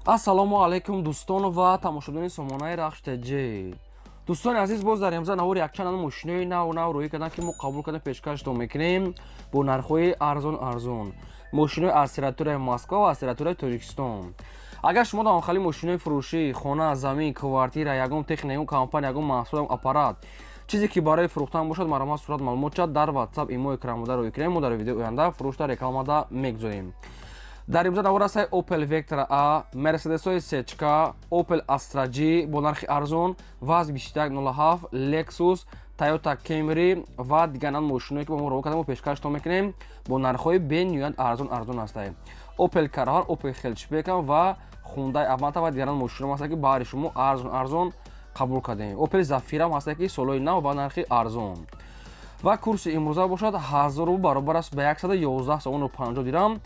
Ассалому алайкум, дӯстон ва тамошобинони сомонаи Рахш ТЖ. Дӯстони азиз, боз дар имза навори якчанд мошинои нав нав рӯӣ кардам, ки мо қабул кардем, пешкаштон мекунем бо нархҳои арзон арзон, мошинои аз территорияи Москва ва аз территорияи Тоҷикистон. Агар шумо дар онхали мошинои фурӯшӣ, хона, замин, квартира, ягон техника, ягон компания, ягон маҳсул, ягон аппарат, чизе ки барои фурӯхтан бошад, марҳамат, сурат, маълумот чат дар WhatsApp, имо, экранмода рӯй кунем. Мо дар видеои оянда фурӯшта рекламада мегузорем. Дар имза навор ҳастаи Opel Vectra A, Mercedes-ҳои Сечка, Opel Astra G бо нархи арзон, ВАЗ 2107, Lexus, Toyota Camry ва дигар мошиное, ки ба мо равон кардем, мо пешкаштон мекунем бо нархҳои бениҳоят арзон арзон ҳастаи. Opel Caravan, Opel Hatchback ва Hyundai Avanta ва дигар мошино ҳастае, ки баҳри шумо арзон арзон қабул кардем. Opel Zafira ҳам ҳастае, ки солҳои нав ва нархи арзон. Ва курси имрӯза бошад, 1000 рубл баробар аст ба 111 сомону 50 дирам.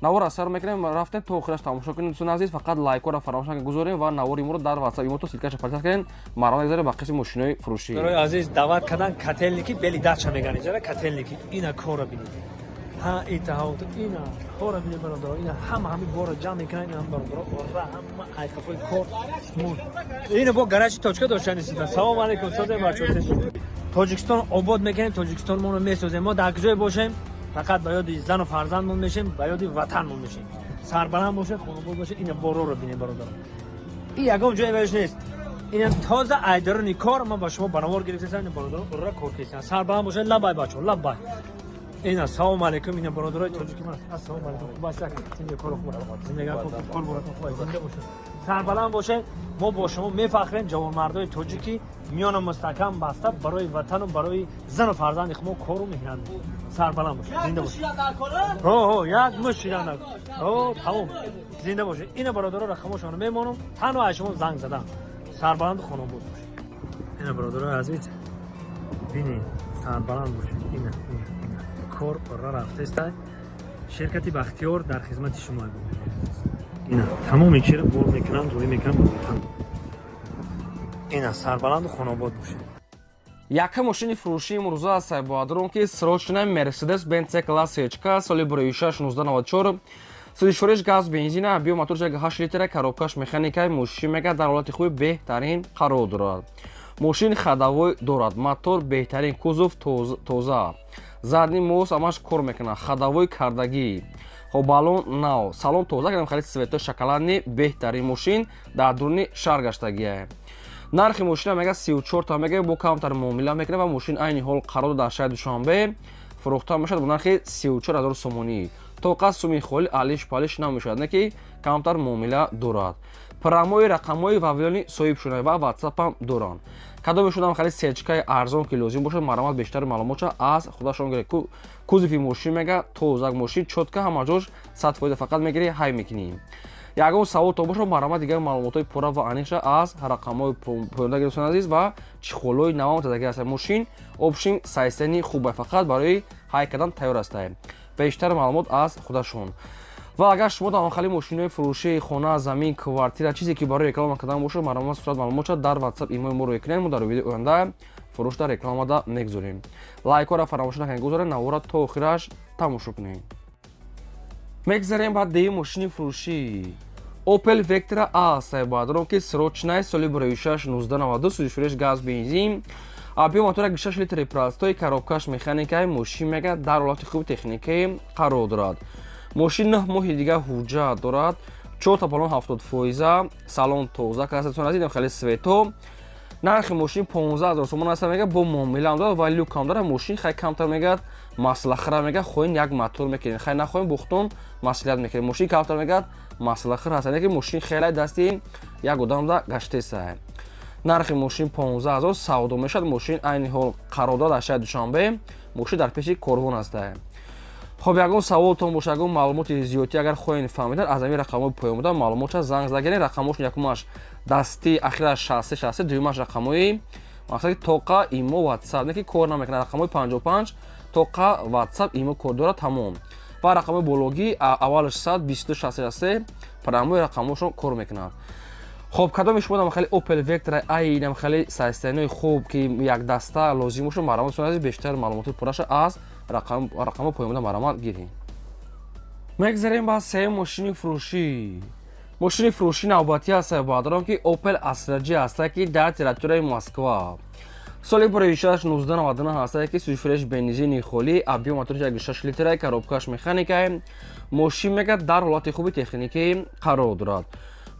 Навор аз сар мекунем, рафтем, то охираш тамошо кунем. Дӯстони азиз, фақат лайкҳоро фаромӯш накунед гузорем ва навори моро дар WhatsApp, имо то ссылка ша поделиться кунем. Марҳамат, гузорем ба қисми мошинои фурӯшӣ. Барои азиз даъват кардан Котельники, Белый Дача меган иҷара Котельники. Ина кора бинед, ҳа, итаҳо, ина кора бинед, бародаро. Ина ҳама ҳами бора ҷамъ мекунанд. Ина бародаро, ора ҳама айқафои кор. Ина бо гаражи точка доштани. Салом алейкум, созем, бачо. Тоҷикистон обод мекунем, Тоҷикистон моро месозем. Мо дар куҷое бошем, фақат ба ёди зану фарзандмон мешем, ба ёди ватанмон мешем. Сарбаланд бошед, хонобод бошед. Ина бороро бинед, бародаро. И ягон ҷое веш нест. Ина тоза айдарони кор ман ба шумо баровор гирифтасам. Ина бародаро ура кор кесиан. Сарбаланд бошед. Лабай, бачо, лабай. Ина, салом алейкум. Ина бародарои тоҷики ман, ассалому алейкум. Хуб аст, зинда, кор хуб, зиндагӣ хуб, кор хуб, зинда бошед, сарбаланд бошед. Мо бо шумо мефахрем. Ҷавонмардои тоҷикӣ миёна мустаҳкам баста, барои ватану барои зану фарзанди хумо кору меҳнат. Сарбаланд бошед, зинда бошед. Ҳо, як муш шидан, ҳо, тамом. Зинда бошед. Ина бародаро, рақамошонро мемонам, танҳо аз шумо занг задам. Сарбаланду хонобод бошед. Ина, бародарои азиз, бинед, сарбаланд бошед. Ина, ина, ина кор ора рафтеста. Ширкати Бахтиёр дар хизмати шумо. Ина тамоми чиро бор мекунанд, рӯй мекунанд ба ватан. Ина, сарбаланду хонобод бошед. Якум мошини фурӯшии имрӯза аз сайбоадрон, ки срочная, Мерседес Бенц C класс Сечка, соли 2006, 1994, сӯзишвориш газ, бензина, биё, моторш 8 литра, коробка ш механикаи. Мошин мега дар ҳолати хуби беҳтарин қарор дорад. Мошин ходовой дорад, мотор беҳтарин, кузов тоза, задний мост ҳамаш кор мекунад, ходовой кардагӣ. Хоб, баллон нав, салон тоза кардам, хали цвет о шоколадный. Беҳтарин мошин дар дуруни шаҳр гаштагия. Нархи мошина мега 34 та мега, бо камтар муомила мекунад. Ва мошин айни ҳол қарор дар шаҳри Душанбе фурӯхта мешавад бо нархи 34 000 сомонӣ. Тоқа суми холи алиш палиш намешавад, не ки камтар муомила дорад. Прямой рақамҳои вавилони соҳиб шуда ва ватсапам доранд. Кадоме шудам хали сечкаи арзон ки лозим бошад, марҳамат, бештари маълумотша аз худашон гиред. Кузови мошин мега тозак, мошин чётко, ҳама ҷош 100%, фақат мегирӣ, ҳай мекунӣ. Ягон савол то бошад, марҳамат, дигар маълумотҳои пурра ва аниқша аз рақамҳои поёнда гирифтон, азиз. Ва чехол ҳои навам задаги аст. Мошин общем состояние хуба, фақат барои ҳай кардан тайёр астае. Бештар маълумот аз худашон. Ва агар шумо дар онхали мошинои фурӯшии, хона, замин, квартира, чизе ки барои реклама кардан бошад, марҳамат, сурат, маълумотша дар WhatsApp, имои мо рӯй кунед. Мо дар видеои оянда фурӯш дар рекламада мегузорем. Лайкҳоро фаромӯш накунед гузоред, навора то охираш тамошо кунед. Мегзарем ба деи мошини фурӯшӣ, Opel Vectra A, сайбадрон, ки срочная, соли 2006, 1992, сӯзишвориш газ, бензин, объём мотора 6 литри простой, коробка ш механикаи. Мошин мега дар ҳолати хуби техникӣ қарор дорад. Мошин 9 моҳи дигар ҳуҷҷат дорад, чорта баллон 70%, салон тоза касатон азидем, хеле цвет о. Нархи мошин 15 000 сомон аст, мега бо муомилаам дорад ва люк ам дорад. Мошин хай камтар мегӯяд маслахара, мега хоҳем, як мотор мекунем, хай нахоҳем, бухтон маслиҳат мекунем. Мошин камтар мегӯяд маслахар ҳаст, ки мошин хеле дасти як одамда гаштеса. Нархи мошин 15 000, савдо мешавад. Мошин айни ҳол қарор дорад дар шаҳри Душанбе, мошин дар пеши Корвон ҳаста. Хоб, ягон саволтон боша, ягон маълумоти зиёдтӣ агар хоҳем фаҳмидан, аз ҳамин рақамҳои поён буда маълумотша занг загирен. Рақамҳошон: якумаш дастӣ, ахираш 63 63, дуюмаш рақамҳои мақсади тоқа имо, WhatsApp, не ки кор намекунад, рақамҳои 55, тоқа WhatsApp, имо кор дорад, тамом. Ва рақамҳои бологӣ, аввалаш 100 22 63, прямой рақамҳошон кор мекунад. Хоб, кадоми шумо дам хеле Opel Vectra A инам хеле состояние хуб, ки як даста лозим бошад, марҳамат, азиз, бештар маълумоти пурраша аз рақамҳо поён буда марҳамат гирем. Мегзарем ба сеюм мошини фурӯшӣ. Мошини фурӯшӣ навбатӣ аст, бародарон, ки Opel Astra J ҳаста, ки дар территорияи Москва, соли бароишаш 1999 ҳаста, ки сӯзишвориаш бензини холӣ, объём мотораш 1,6 литра, коробкаш механикае. Мошин мегӯяд, дар ҳолати хуби техникӣ қарор дорад.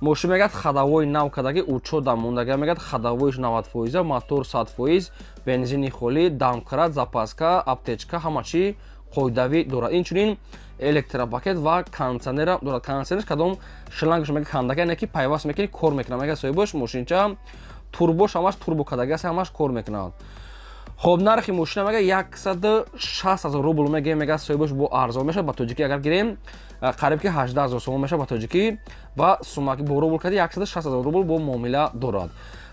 Мошин мегӯяд, ходовой нав кардаги, учётда мондага, мегӯяд, ходовойш 90%, мотор 100%, бензини холӣ, домкрат, запаска, аптечка, ҳама чӣ қоидавӣ дорад. Инчунин электропакет ва кондитсионера дорад. Кондитсионерш кадом шлангаш мега кандака, яъне ки пайваст мекунӣ, кор мекунад, мега соҳибош. Мошинча турбош ҳамаш турбо кардаги аст, ҳамаш кор мекунад. Хоб, нархи мошина мега 160 000 рубл мега, мега соҳибош, бо арзон мешавад. Ба тоҷикӣ агар гирем, қариб ки 18 000 сомон мешавад ба тоҷикӣ ва сумаки бо рубл карди 160 000 рубл бо муомила дорад.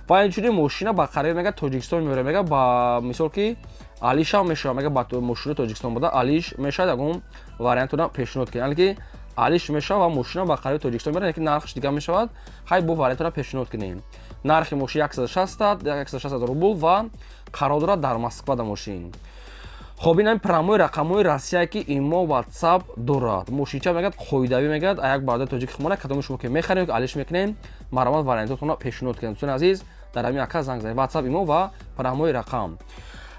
Ва инчунин мошина ба қариб мега Тоҷикистон меорад, мега, ба мисол ки алишам мешавад, мега, ба мошини Тоҷикистон буда алиш мешавад. Ягон вариантона пешниҳод кунед, яъне ки алиш мешавад ва мошина ба қариби Тоҷикистон мерад, ки нархш дигар мешавад. Хай, бо вариантона пешниҳод кунем. Нархи мошин 160 000 рубл ва қарор дорад дар Москва да мошин. Хоб, ин ҳами прямой рақамҳои Россия, ки имо, WhatsApp дорад. Мошинча мегӯяд, қоидавӣ, мегӯяд, як бародари тоҷики хумона. Кадоми шумо ки мехарем, алиш мекунем, марҳамат, вариантотонро пешниҳод кунем. Дӯстони азиз, дар ҳамин ака занг занед, WhatsApp, имо ва прямой рақам.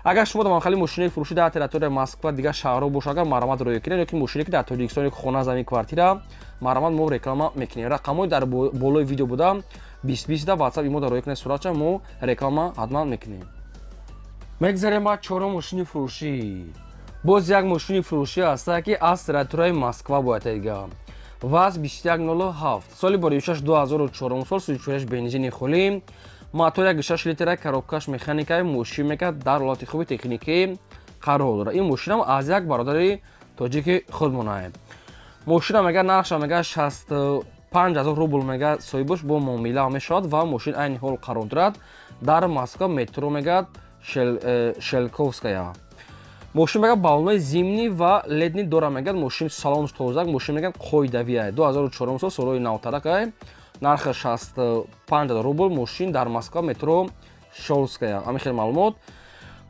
Агар шумо дар мошинаи фурӯшӣ дар территорияи Москва, дигар шаҳрҳо бошад, агар марҳамат рӯя кунед, ё ки мошине ки дар Тоҷикистон, хона, замин, квартира, марҳамат, мо реклама мекунем. Рақамҳои дар болои видео буда, 20 20 да WhatsApp, имо дар рӯя кунед суратча, мо реклама ҳатман мекунем. Мегзарем ба чорум мошини фурӯшӣ. Боз як мошини фурӯшӣ ҳаста, ки аз территорияи Москва бояд дига. ВАЗ 2107, соли боришаш 2004 сол, сӯзишвориаш бензини холӣ, мотор 1,6 литра, коробкаш механикаи. Мошин мекард, дар ҳолати хуби техникӣ қарор дорад. Ин мошинам аз як бародари тоҷики худмонае. Мошина мега, нархша мега 65 000 рубл, мега соҳибош, бо муомила мешавад. Ва мошин айни ҳол қарор дорад дар Москва, метро мегӯяд Щёлковская. Мошин мегӯяд, баллонои зимний ва летний дора, мегӯяд, мошин салонш тозак, мошин мегӯяд, қоидавия, 2004 сол, солҳои навтаракай, нархи 65 000 рубл. Мошин дар Москва, метро Щёлковская. Ҳамин хел маълумот.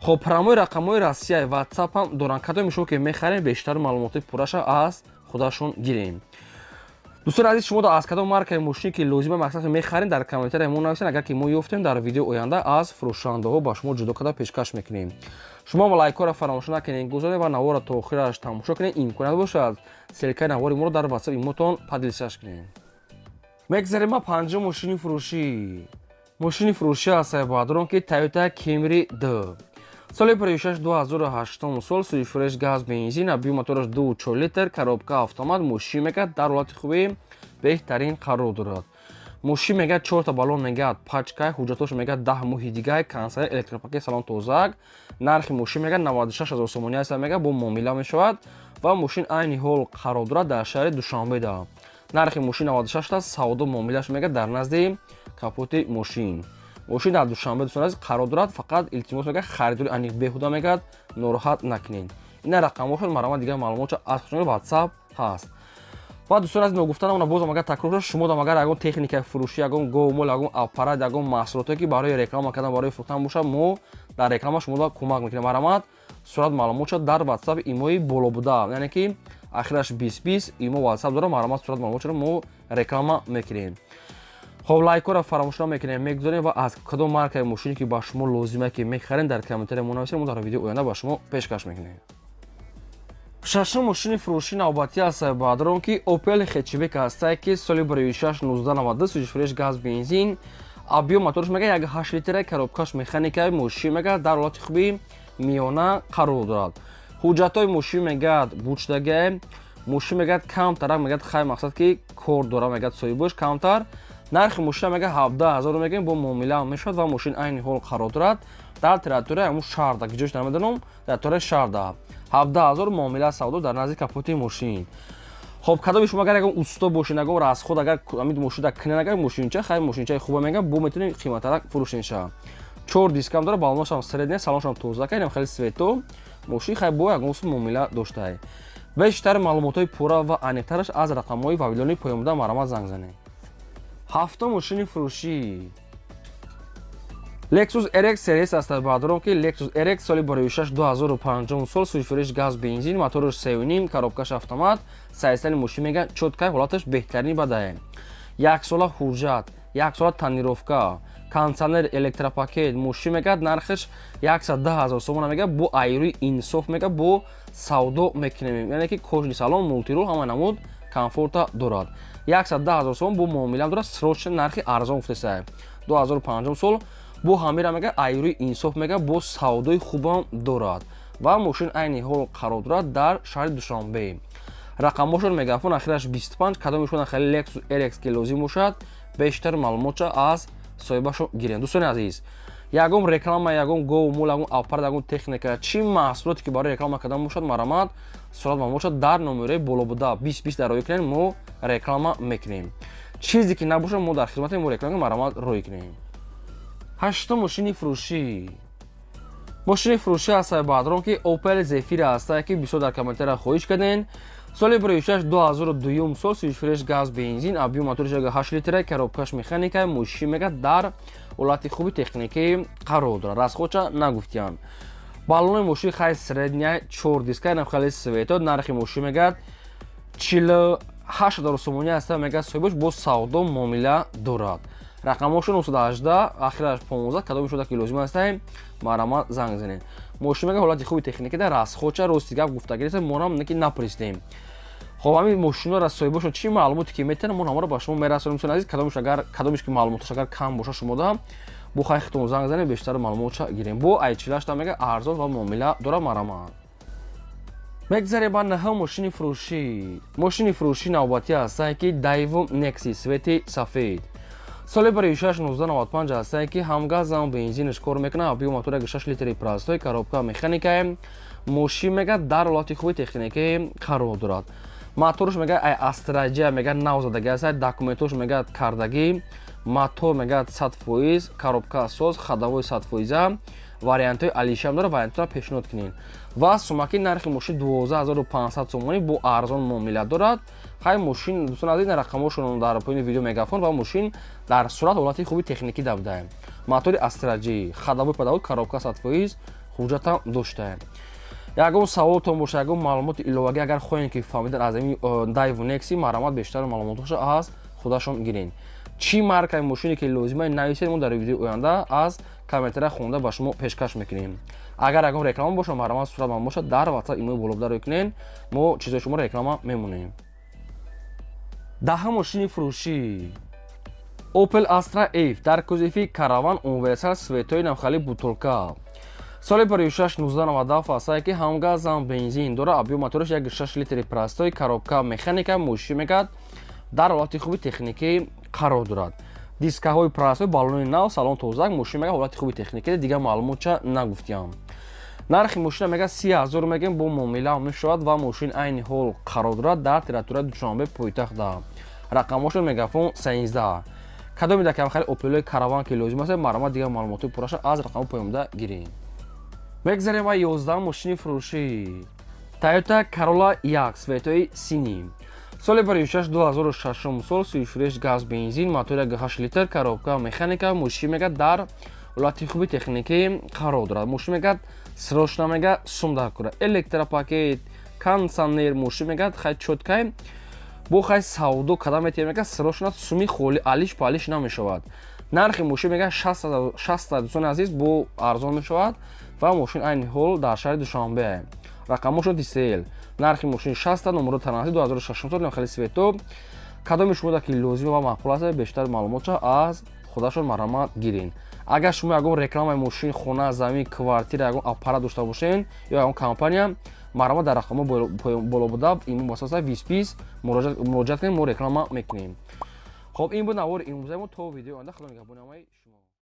Хоб, прямой рақамҳои Россия, WhatsApp ҳам доранд. Кадоми шумо ки мехарем, бештар маълумоти пурраша аз худашон гирем. Дӯстони азиз, шумо аз кадом маркаи мошине ки лозима, мақсад мехарем, дар комментария мо нависед. Агар ки мо ёфтем, дар видеои оянда аз фурӯшандаҳо ба шумо ҷудо карда пешкаш мекунем. Шумо лайкҳоро фаромӯш накунед, гузоред ва наворро то охираш тамошо кунед. Имконият бошад, ссылкаи навори моро дар WhatsApp, имотон поделиться кунед. Мегзарем ба панҷум мошини фурӯшӣ. Мошини фурӯшӣ аст, бародарон, ки Toyota Camry 2, соли 56 2008 сол, сӯзишвориаш газ, бензин, объём мотораш 2,4 литр, коробка автомат. Мошин мегӯяд, дар ҳолати хуби беҳтарин қарор дорад. Мошин мегӯяд, чорта баллон мегӯяд пачкай, ҳуҷҷатош мегӯяд 10 моҳи дигай, кондитсионер, электропакет, салон тозак. Нархи мошин мегӯяд 96 000 сомонӣ аст, мегӯяд, бо муомила мешавад. Ва мошин айни ҳол қарор дорад дар шаҳри Душанбеда. Нархи мошин 96 аст, савдо муомилаш мегӯяд дар назди капоти мошин. Мошин дар Душанбе, дӯстон азиз, қарор дорад. Фақат илтимос, мегӯяд, харидори аниқ беҳуда, мегӯяд, нороҳат накунед. Ина рақамҳошон, марҳамат, дигар маълумотшо аз WhatsApp ҳаст. Ва дӯстон азиз, ногуфта намона, бозам агар такрор шуд, шумо дам агар ягон техникаи фурӯшӣ, ягон говмол, ягон аппарат, ягон маҳсулоте ки барои реклама кардан, барои фурӯхтан бошад, мо дар реклама шуморо кӯмак мекунем. Марҳамат, сурат маълумотшо дар WhatsApp имои боло буда, яъне ки ахираш 20 20, имо, WhatsApp дорам. Марҳамат, сурат маълумотшоро мо реклама мекунем. Хоб, лайкҳоро фаромӯш намекунем, мегузорем ва аз кадом маркаи мошине ки ба шумо лозима, ки мехарем, дар комментария мо нависем, мо дар видеои оянда ба шумо пешкаш мекунем. Шашум мошини фурӯшӣ навбатӣ аст, бародарон, ки Opel хэтчбек ҳастае, ки соли 6 1992, сӯзишвориаш газ, бензин, объём мотораш мега 1,8 литра, коробкаш механика. Мошин мега, дар ҳолати хуби миёна қарор дорад. Ҳуҷҷатҳои мошин мегӯяд, бучдагае. Мошин мегӯяд, камтарак, мегӯяд, хай, мақсад ки кор дора, мегӯяд соҳибош камтар. Нархи мошина мега 17 000 мегӯем, бо муомила мешавад. Ва мошин айни ҳол қарор дорад дар территорияи ҳамун шаҳрда, ки ҷош намедонам, территорияи шаҳрда. 17 000 муомила, савдо дар назди капоти мошин. Хоб, кадоми шумо агар ягон усто бошед, ягон расход агар ҳамин мошина кунен, агар мошинча, хай, мошинчаи хуба, мега, бо метавонем қиматтарак фурӯшенша. Чор дискам дора, баллонашам средний, салоншам тоза, инам хеле свето мошин. Хай, бо ягон усул муомила доштае. Бештар маълумотҳои пурра ва аниқтараш аз рақамҳои вавилони поёнбуда марҳамат занг занед. Ҳафтум мошини фурӯшӣ Lexus RX RS аст, бародарон, ки Lexus RX, соли 6 2005 сол, сӯзишвориш газ, бензин, мотораш 3,5, коробкаш автомат. Состояние мошин мега чёткай, ҳолаташ беҳтарини бадае. Яксола ҳуҷҷат, яксола тонировка, кондиционер, электропакет. Мошин мегӯяд, нархаш 110 000 сомона мегӯяд, бо айрӯи инсоф мегӯяд, бо савдо мекунем. Яъне ки кожаный салон, мультирул, ҳама намуд комфорта дорад. 110 000 сомон бо муомилаам дорад, срочно нархи арзон гуфтеса. 2005 сол бо ҳамира мегӯяд, айрӯи инсоф мегӯяд, бо савдои хубам дорад ва мошин айни ҳол қарор дорад дар шаҳри Душанбе. Рақамҳошон мегафон ахираш 25. Кадомешон хеле Lexus RX ки лозим бошад, бештар маълумотша аз соҳибашо гирем. Дӯстони азиз, ягон реклама, ягон гов, мол, ягон аппарат, ягон техника, чӣ маҳсулоте ки барои реклама кардан бошад, марамат сурат бошад, дар номерои боло буда 20 20 дар роӣ кунем, мо реклама мекунем. Чизе ки набошад, мо дар хизмате, мо реклама, марамат роӣ кунем. Ҳаштум мошини фурӯшӣ. Мошини фурӯшӣ ҳастае баъдрон ки Opel Zafira ҳастае, ки бисёр дар комментария хоҳиш кардем. Соли 2006, 2002 сол, сишфреш, газ, бензин, объём моториш 8 литра, коробкаш механика. Мошин мега дар ҳолати хуби техникӣ қарор дорад, расходша нагуфтиянд. Баллони мошин хай средняя, чор диска, инам хеле цвето. Нархи мошин мегӯяд 48 000 сомонӣ аста, мегӯяд соҳибаш, бо савдо муомила дорад. Рақамҳошо 918, ахираш 15. Кадоми шуда ки лозим астаем, марҳамат занг занед. Мошин мега ҳолати хуби техникӣ дар, расходша рости гап гуфтагӣ нест, монам ки напурсидем. Хоб, ҳамин мошинҳоро соҳибошон чӣ маълумоте ки метавонам, мо ҳамаро ба шумо мерасонем. Дӯстони азиз, кадомиш агар, кадомиш ки маълумоташ агар кам боша, шумода бо хайхтон занг занед, бештар маълумотша гирем. Бо ай 48 мега арзон ва муомила дора, марҳамат. Мегзарем ба наҳум мошини фурӯшӣ. Мошини фурӯшӣ навбатӣ ҳастае ки Daewoo Nexia цвети сафед, соли 2006, 1995 ҳастае, ки ҳам газ, ҳам бензинаш кор мекунад. Объём мотор 6 литри простой, коробка механикае. Мошин мега дар ҳолати хуби техникӣ қарор дорад. Моторш мега ай Астра J, мега нав задаги аст, документош мега кардагӣ. Мотор мега 100%, коробка соз, ходовой 100%. Вариантҳои алишам дорад, вариантҳоро пешниҳод кунед. Ва сумаки нархи мошин 12 500 сомонӣ, бо арзон муомила дорад. Хай, мошин, дӯстон азиз, рақамҳошон дар поёни видео мегафон ва мошин дар сурат ҳолати хуби техникӣ да. Мотори Астра J, ходовой падавод, коробка 100%, ҳуҷҷатам доштаем. Ягон саволтон боша, ягон маълумоти иловагӣ агар хоҳем ки фаҳмидан аз ин Daewoo Nexia, марҳамат, бештар маълумотҳоша аз худашон гирен. Чӣ маркаи мошине ки лозима, нависед, мо дар видеои оянда аз комментария хонда ба шумо пешкаш мекунем. Агар ягон реклама боша, марҳамат сурат бошад, дар WhatsApp, имои болобда рӯй кунед, мо чизои шуморо реклама мемонем. Даҳум мошини фурӯшӣ Opel Astra F дар кузови Караван Универсал, цветои навхали бутылка, соли 2006, 1997 ҳастае, ки ҳам газ, ҳам бензин дорад. Объём мотораш 1,6 литри простой, коробка механика. Мошин мегӯяд дар ҳолати хуби техникӣ қарор дорад. Дискаҳои простой, баллони нав, салон тозак. Мошин мега ҳолати хуби техникӣ, дигар маълумотча нагуфтиям. Нархи мошина мега 30 000 мегем, бо муомила мешавад ва мошин айни ҳол қарор дорад дар территорияи Душанбе пойтахта. Рақамҳошон мегафон 13. Кадоме дар камхали Опелои Караван ки лозим аст, марҳамат, дигар маълумотҳои пурраша аз рақамҳои поёнда гирем. Мегзарем ба 11 мошини фурӯшӣ. Toyota Corolla 1 цветои синий, соли 2006, 2006 сол, сӯйфуреш, газ, бензин, мотор 8 литр, коробка механика. Мошин мега дар ҳолати хуби техникӣ қарор дорад. Мошин мегӯяд срочно мега сум дар кора, электропакет, кондиционер. Мошин мегӯяд хай чёткай, бо хай савдо када метиҳем, мегӯяд срочно суми холи алиш палиш намешавад. Нархи мошин мегӯяд 60, дӯстони азиз, бо арзон мешавад ва мошин айни ҳол дар шаҳри Душанбе. Рақамҳошон дисел. Нархи мошин 60, номеро таранси, 2006 сол, хеле цвето. Кадоми шумо ки лозим ва маъқул аст, бештар маълумотша аз худашон марҳамат гирен. Агар шумо ягон рекламаи мошин, хона, замин, квартира, ягон аппарат дошта бошен ё ягон компания, марҳамат, дар рақамҳо боло буда имо басоса виспис муроҷиат кунем, мо реклама мекунем. Хоб, ин буд навори имрӯзаи мо. То видеои оянда, худо нигаҳбони ҳамаи шумо.